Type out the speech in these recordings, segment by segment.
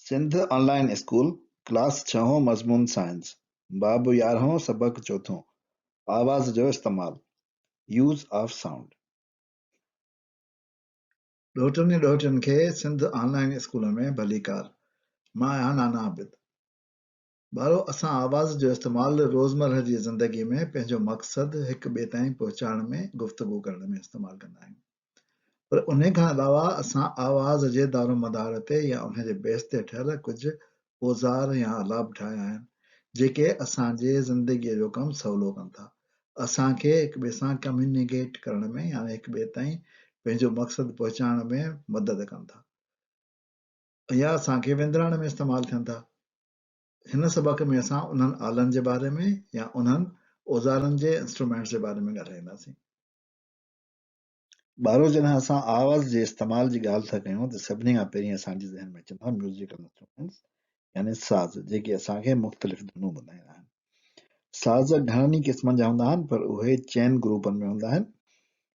سنڌ آن line school, class ڇهون مضمون science, باب يارهون سبق چوٿون، آواز جو استعمال، Use of Sound. ڏوهٽن ۽ ڏوهٽين کي سنڌ آن لائين اسڪول ۾ ڀليڪار. مان آهيان نانا عابد. ٻارو اسان آواز جو استعمال روزمرهه جي زندگي ۾ پنهنجو مقصد هڪ ٻئي تائين پهچائڻ ۾ گفتگو ڪرڻ ۾ استعمال ڪندا آهيون پر انهي کان علاوه اسان آواز جي دارومدار تي يا انهي جي بيس تي ٺهيل ڪجهه اوزار يا آلا به ٺاهيا آهن جيڪي اسان جي زندگي جو ڪم سولو ڪن ٿا اسان کي هڪ ٻئي سان ڪميونيڪيٽ ڪرڻ ۾ يعني هڪ ٻئي تائين پنهنجو مقصد پهچائڻ ۾ مدد ڪن ٿا يا اسان کي وندرائڻ ۾ استعمال ٿين ٿا. هن سبق ۾ اسان انهن آلن جي باري ۾ يا انهن اوزارن جي Instruments جي باري ۾ ڳالهائينداسين. ٻارو جڏهن اسان آواز جي استعمال جي ڳالهه ٿا ڪيون ته سڀني کان پهرين اسان جي ذهن ۾ اچن ٿا ميوزيڪل انسٽرومينٽس يعني ساز جيڪي اسان کي مختلف ڌنون ٻڌائيندا آهن. ساز گهڻن ئي قسمن جا هوندا آهن پر اهي چئن گروپن ۾ هوندا آهن.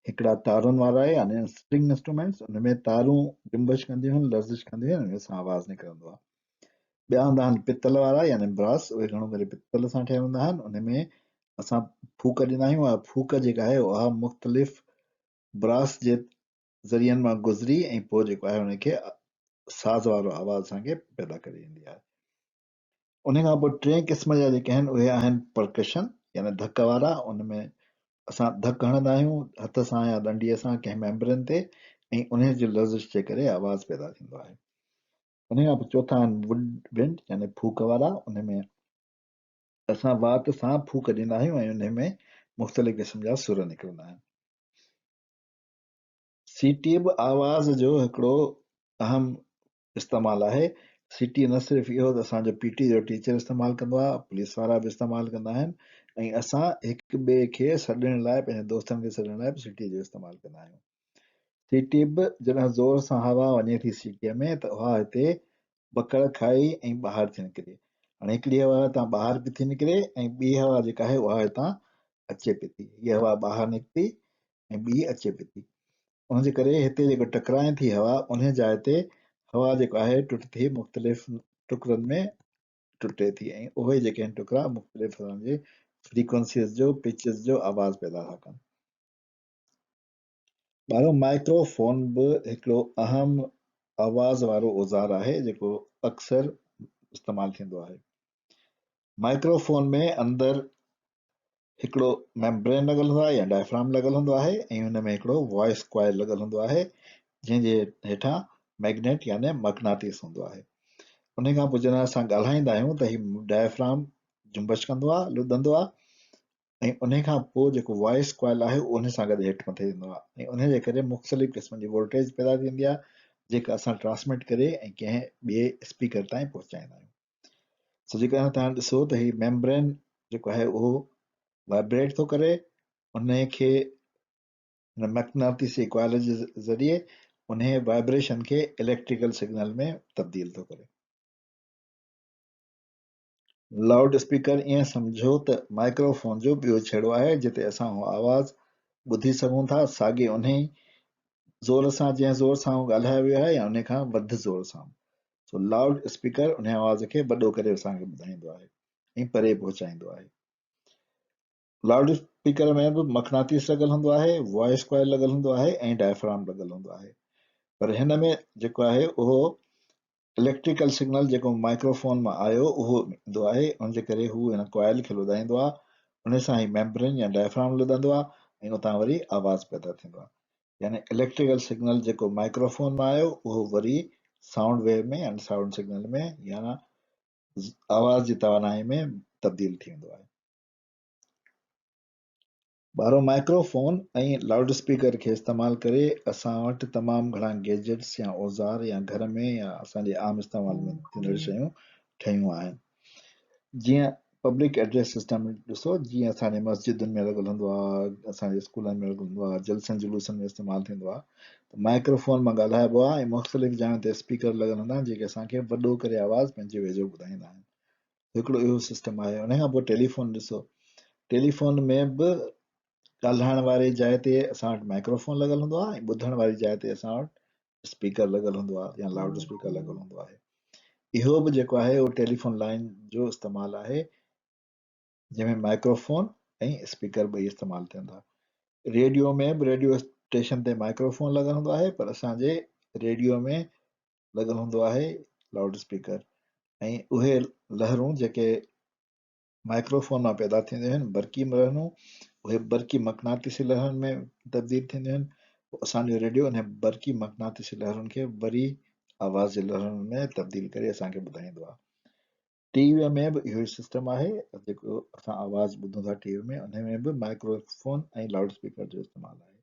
هڪڙا تارن وارا يعني اسٽرنگ انسٽرومينٽس ان ۾ تارون جنبش ڪنديون آهن لرزش ڪنديون آهن ان سان آواز نڪرندو آهي. ٻيا هوندا آهن پتل وارا يعني براس اهي گهڻو ڪري پتل سان ٺهيل هوندا آهن ان ۾ اسان ڦوڪ ڏيندا آهيون اها ڦوڪ جيڪا آهي اها مختلف براس جي ذريعن مان گذري ۽ پوء جيڪو آهي ان کي ساز وارو آواز اسان کي پيدا ڪري ڏيندي آهي. ان کان پوء ٽئين قسم جا جيڪي آهن اهي آهن پرڪشن يعني ڌڪ وارا ان ۾ اسان ڌڪ هڻندا آهيون هٿ سان يا ڏنڊي سان ڪنهن ميمبرين تي ۽ انهي جي لرزش جي ڪري آواز پيدا ٿيندو آهي. ان کان پوء چوٿا آهن ووڊ ونڊ يعني ڦوڪ وارا ان ۾ اسان وات سان ڦوڪ ڏيندا آهيون ۽ انهي ۾ مختلف قسم جا سر نڪرندا آهن. سيٽي به آواز جو هڪڙو اهم استعمال آهي. سيٽي نه صرف اهو ته اسان جو پي ٽي جو ٽيچر استعمال ڪندو آهي، پوليس وارا به استعمال ڪندا آهن ۽ اسان هڪ ٻئي کي سڏڻ لاء پنهنجي دوستن کي سڏڻ لاء به سيٽي جو استعمال ڪندا آهيون. سيٽي به جڏهن زور سان هوا وڃي ٿي سيٽيء ۾ ته اها هتي ٻڪڙ کائي ۽ ٻاهر ٿي نڪري. هاڻي هڪڙي هوا هتان ٻاهر پئي ٿي نڪري ۽ ٻي هوا جيڪا آهي اها هتان اچي پئي ٿي. هيء هوا ٻاهر نڪتي ۽ ٻي اچي پئي ٿي. ان جي ڪري هتي جيڪو ٽڪرائي ٿي هوا انهي جاء تي هوا جيڪو آهي ٽٽ ٿي مختلف ٽڪرن ۾ ٽٽي ٿي ۽ اهي جيڪي آهن ٽڪرا مختلف طرح جي فريڪوئنسيز جو پچز جو آواز پيدا ٿا ڪن. ٻارو مائڪرو فون به هڪڙو اهم آواز وارو اوزار آهي جيڪو اڪثر استعمال ٿيندو آهي. مائڪرو فون ۾ اندر هڪڙو ميمبرين لڳل هوندو آهي يا ڊائفرام لڳل هوندو آهي ۽ ان ۾ هڪڙو وائس ڪوائل لڳل هوندو آهي جنهن جي هيٺان ميگنيٽ يعني مقناطيس هوندو آهي. ان کان پوء جڏهن اسان ڳالهائيندا آهيون ته هي ڊائفرام جنبش ڪندو آهي، لڏندو آهي ۽ ان کان پوء جيڪو وائس ڪوائل آهي اهو ان سان گڏ هيٺ مٿي ٿيندو آهي ۽ ان جي ڪري مختلف قسمن جي وولٽيج پيدا ٿيندي آهي جيڪا اسان ٽرانسمٽ ڪري ۽ ڪنهن ٻئي اسپيڪر تائين پهچائيندا آهيون. سو جيڪڏهن توهان ڏسو ته هي ميمبرين جيڪو آهي اهو وائبريٽ ٿو ڪري انهي کي هن مقناطيسي ڪوائل جي ذريعي انهي وائبريشن کي اليڪٽريڪل سگنل ۾ تبديل ٿو ڪري. لائوڊ اسپيڪر ائين سمجهو ته مائڪرو فون جو ٻيو ڇيڙو آهي جتي اسان اهو آواز ٻڌي سگهون ٿا ساڳي انهي زور سان جنهن زور سان اهو ڳالهايو ويو آهي يا انهي کان وڌ زور سان. سو لائوڊ اسپيڪر انهي آواز کي وڏو ڪري اسان کي ٻڌائيندو آهي ۽ پري پهچائيندو آهي. لائوڊ اسپيڪر ۾ به مقناطيس لڳل هوندو آهي، وائس ڪوائل لڳل هوندو آهي ۽ ڊائفرام لڳل هوندو آهي. پر هن ۾ جيڪو آهي اهو اليڪٽريڪل سگنل جيڪو مائڪروفون مان آيو اهو ايندو آهي ان جي ڪري هو هن ڪوائل کي لڏائيندو آهي ان سان هي ميمبرين يا ڊائفرام لڏندو آهي ۽ اتان وري آواز پيدا ٿيندو آهي. يعني اليڪٽريڪل سگنل جيڪو مائڪروفون مان آيو اهو وري سائونڊ ويو ۾ يعني سائونڊ سگنل ۾ يا آواز جي توانائي ۾ تبديل ٿي ويندو آهي. ٻارو مائڪروفون ۽ لائوڊ اسپيڪر کي استعمال ڪري اسان وٽ تمام گهڻا گيجيٽس يا اوزار يا گهر ۾ يا اسان جي عام استعمال ۾ ٿيندڙ شيون ٺهيون آهن. جيئن پبلڪ ايڊريس سسٽم ڏسو جيئن اسان جي مسجدن ۾ لڳل هوندو آهي اسان جي اسڪولن ۾ لڳل هوندو آهي جلسن جلوسن ۾ استعمال ٿيندو آهي ته مائڪروفون مان ڳالهائبو آهي ۽ مختلف جاين تي اسپيڪر لڳل هوندا آهن جيڪي اسان کي وڏو ڪري آواز پنهنجي ويجهو ٻڌائيندا آهن هڪڙو اهو سسٽم آهي ان کان پوء ٽيليفون ڏسو ٽيليفون ۾ به ڳالهائڻ واري جاء تي اسان وٽ مائڪروفون لڳل هوندو آهي ۽ ٻڌڻ واري جاء تي اسان وٽ اسپيڪر لڳل هوندو آهي يا لائوڊ اسپيڪر لڳل هوندو آهي. اهو به جيڪو آهي اهو ٽيليفون لائين جو استعمال آهي جنهن ۾ مائڪروفون ۽ اسپيڪر ٻئي استعمال ٿين ٿا. ريڊيو ۾ به ريڊيو اسٽيشن تي مائڪروفون لڳل هوندو آهي پر اسان جي ريڊيو ۾ لڳل هوندو آهي لائوڊ اسپيڪر ۽ اهي لهرون جيڪي مائڪروفون مان پيدا ٿينديون آهن برقي لهرون اهي برقي مقناطيسي لهرن ۾ تبديل ٿينديون آهن پوء اسان جو ريڊيو انهن برقي مقناطيسي لهرن کي وري آواز جي لهرن ۾ تبديل ڪري اسان کي ٻڌائيندو آهي. ٽي وي ۾ به اهو ئي سسٽم آهي جيڪو اسان آواز ٻڌون ٿا ٽي وي ۾ ان ۾ به مائڪروفون ۽ لائوڊ اسپيڪر جو استعمال آهي.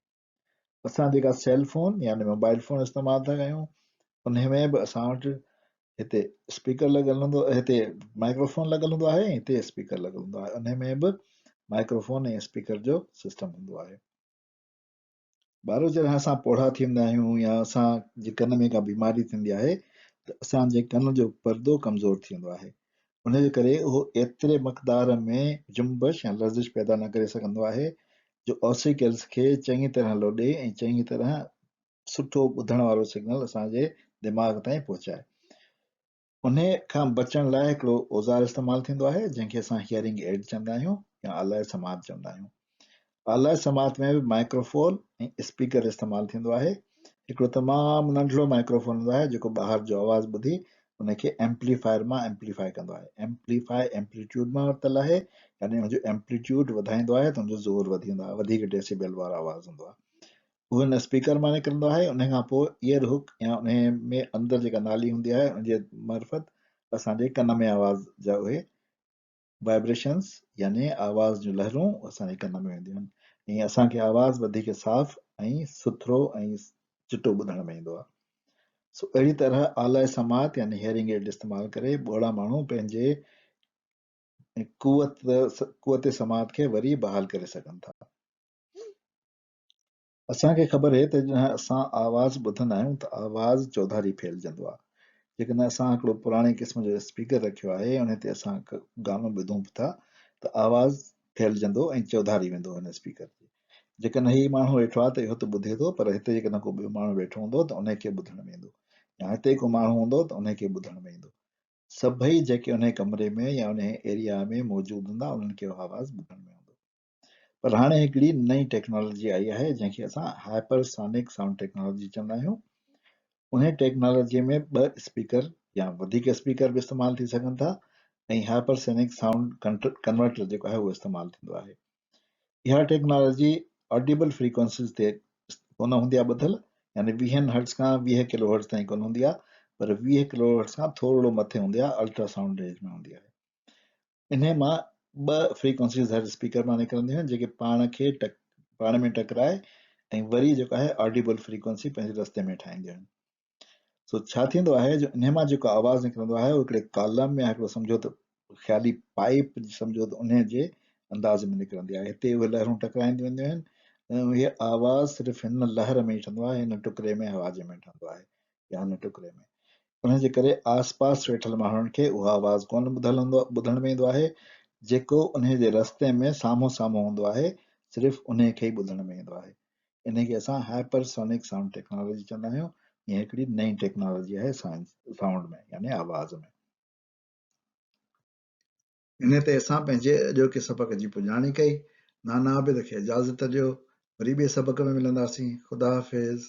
اسان جيڪا سيل فون يعني موبائل فون استعمال ٿا ڪيون ان ۾ به اسان وٽ هتي اسپيڪر لڳل هوندو هتي مائڪروفون لڳل هوندو آهي هتي اسپيڪر لڳل هوندو آهي ان ۾ به مائڪروفون ۽ اسپيڪر جو سسٽم هوندو آهي. ٻارو جڏهن اسان پوڙها ٿيندا آهيون يا اسان جي ڪن ۾ ڪا بيماري ٿيندي آهي ته اسان جي ڪن جو پردو ڪمزور ٿي ويندو آهي ان جي ڪري اهو ايتري مقدار ۾ جنبش يا لرزش پيدا نه ڪري سگهندو آهي جو اوسيڪلز کي چڱي طرح لوڏي ۽ چڱي طرح سٺو ٻڌڻ وارو سگنل اسان جي دماغ تائين پهچائي. انهي کان بچڻ لاء هڪڙو اوزار استعمال ٿيندو آهي جنهن کي اسان هيئرنگ ايڊ چوندا آهيون يا آلائي سماعت چوندا آهيون. آلائي سماعت ۾ به مائڪروفون ۽ اسپيڪر استعمال ٿيندو آهي. هڪڙو تمام ننڍڙو مائڪروفون هوندو آهي جيڪو ٻاهر جو آواز ٻڌي ان کي ايمپليفائر مان ايمپليفائي ڪندو آهي. ايمپليفائي ايمپليٽيوڊ مان ورتل آهي يعني ان جو ايمپليٽيوڊ وڌائيندو آهي ته ان جو زور وڌي ويندو آهي وڌيڪ ڊيسيبل وارو آواز هوندو آهي. اهو ان اسپيڪر مان نڪرندو آهي ان کان پوء ايئر هڪ يا ان ۾ اندر جيڪا نالي هوندي آهي ان جي معرفت اسان جي ڪن ۾ آواز جا اهي Vibrations يعني آواز جون لهرون اسان جي ڪن ۾ وينديون آهن ۽ اسان کي آواز وڌيڪ صاف ۽ سٿرو ۽ چٽو ٻڌڻ ۾ ايندو آهي. سو اهڙي طرح آلائي سماعت يعني هيئرنگ ايڊ استعمال ڪري ٻوڙا ماڻهو پنهنجي قوت قوت سماعت کي وري بحال ڪري سگهن ٿا. اسان کي خبر اهي ته جڏهن اسان آواز ٻڌندا آهيون ته آواز چوڌاري ڦهلجندو آهي. جيڪڏهن اسان هڪڙو پراڻي قسم جو اسپيڪر رکيو آهي ان تي اسان گانو ٻڌون به ٿا ته آواز ڦهلجندو ۽ چوڌاري ويندو ان اسپيڪر جي. جيڪڏهن هي ماڻهو ويٺو آهي ته اهو ته ٻڌي ٿو پر هتي جيڪڏهن ڪو ٻيو ماڻهو ويٺو هوندو ته ان کي ٻڌڻ ۾ ايندو يا هتي ڪو ماڻهو هوندو ته ان کي ٻڌڻ ۾ ايندو. سڀئي جيڪي انهي ڪمري ۾ يا انهي ايريا ۾ موجود هوندا انهن کي اهو آواز ٻڌڻ ۾ ايندو. پر هاڻي هڪڙي نئين ٽيڪنالاجي آئي آهي جنهن کي اسان هائپر سانڪ سائونڊ ٽيڪنالاجي چوندا آهيون. انهي ٽيڪنالاجي ۾ ٻه اسپيڪر يا وڌيڪ اسپيڪر به استعمال ٿي سگهن ٿا ۽ هائپر سانڪ سائونڊ ڪنورٽر جيڪو آهي اهو استعمال ٿيندو آهي. اها ٽيڪنالاجي آڊيبل فريڪوئنسيز تي ڪونه هوندي آهي ٻڌل يعني ويهن هرٽز کان 20 ڪلو هرٽز تائين ڪونه هوندي آهي پر 20 ڪلو هرٽز کان ٿورڙو مٿي هوندي آهي الٽرا سائونڊ رينج ۾ هوندي آهي. انهيء مان ٻه فريڪوئنسيز هر اسپيڪر مان نڪرنديون آهن جيڪي پاڻ کي پاڻ ۾ ٽڪرائي ۽ وري جيڪو آهي آڊيبل فريڪوئنسي پنهنجي رستي ۾ ٺاهينديون آهن. سو ڇا ٿيندو آهي جو انهيء مان جيڪو آواز نڪرندو آهي اهو هڪڙي ڪالم يا هڪڙو سمجهو ته خيالي پائيپ سمجهو ته انهيء جي انداز ۾ نڪرندي آهي. هتي اهي لهرون ٽڪرائينديون وينديون آهن ۽ اهي آواز صرف هن لهر ۾ ئي ٺهندو آهي، هن ٽڪري ۾ هوا جي ۾ ٺهندو آهي يا هن ٽڪري ۾. ان جي ڪري آس پاس ويٺل ماڻهن کي اهو آواز ڪونه ٻڌل هوندو ٻڌڻ ۾ ايندو آهي جيڪو انهي جي رستي ۾ سامهون سامهون هوندو آهي صرف انهي کي ئي ٻڌڻ ۾ ايندو آهي. انهي کي اسان هائپر سونڪ سائونڊ ٽيڪنالاجي چوندا آهيون. هي هڪڙي نئين ٽيڪنالاجي آهي سائونڊ ۾ يعني آواز ۾. انهي تي اسان پنهنجي اڄوڪي سبق جي پڄاڻي ڪئي. نانا عابد کي اجازت ڏيو. وري ٻئي سبق ۾ ملنداسين. خدا حافظ.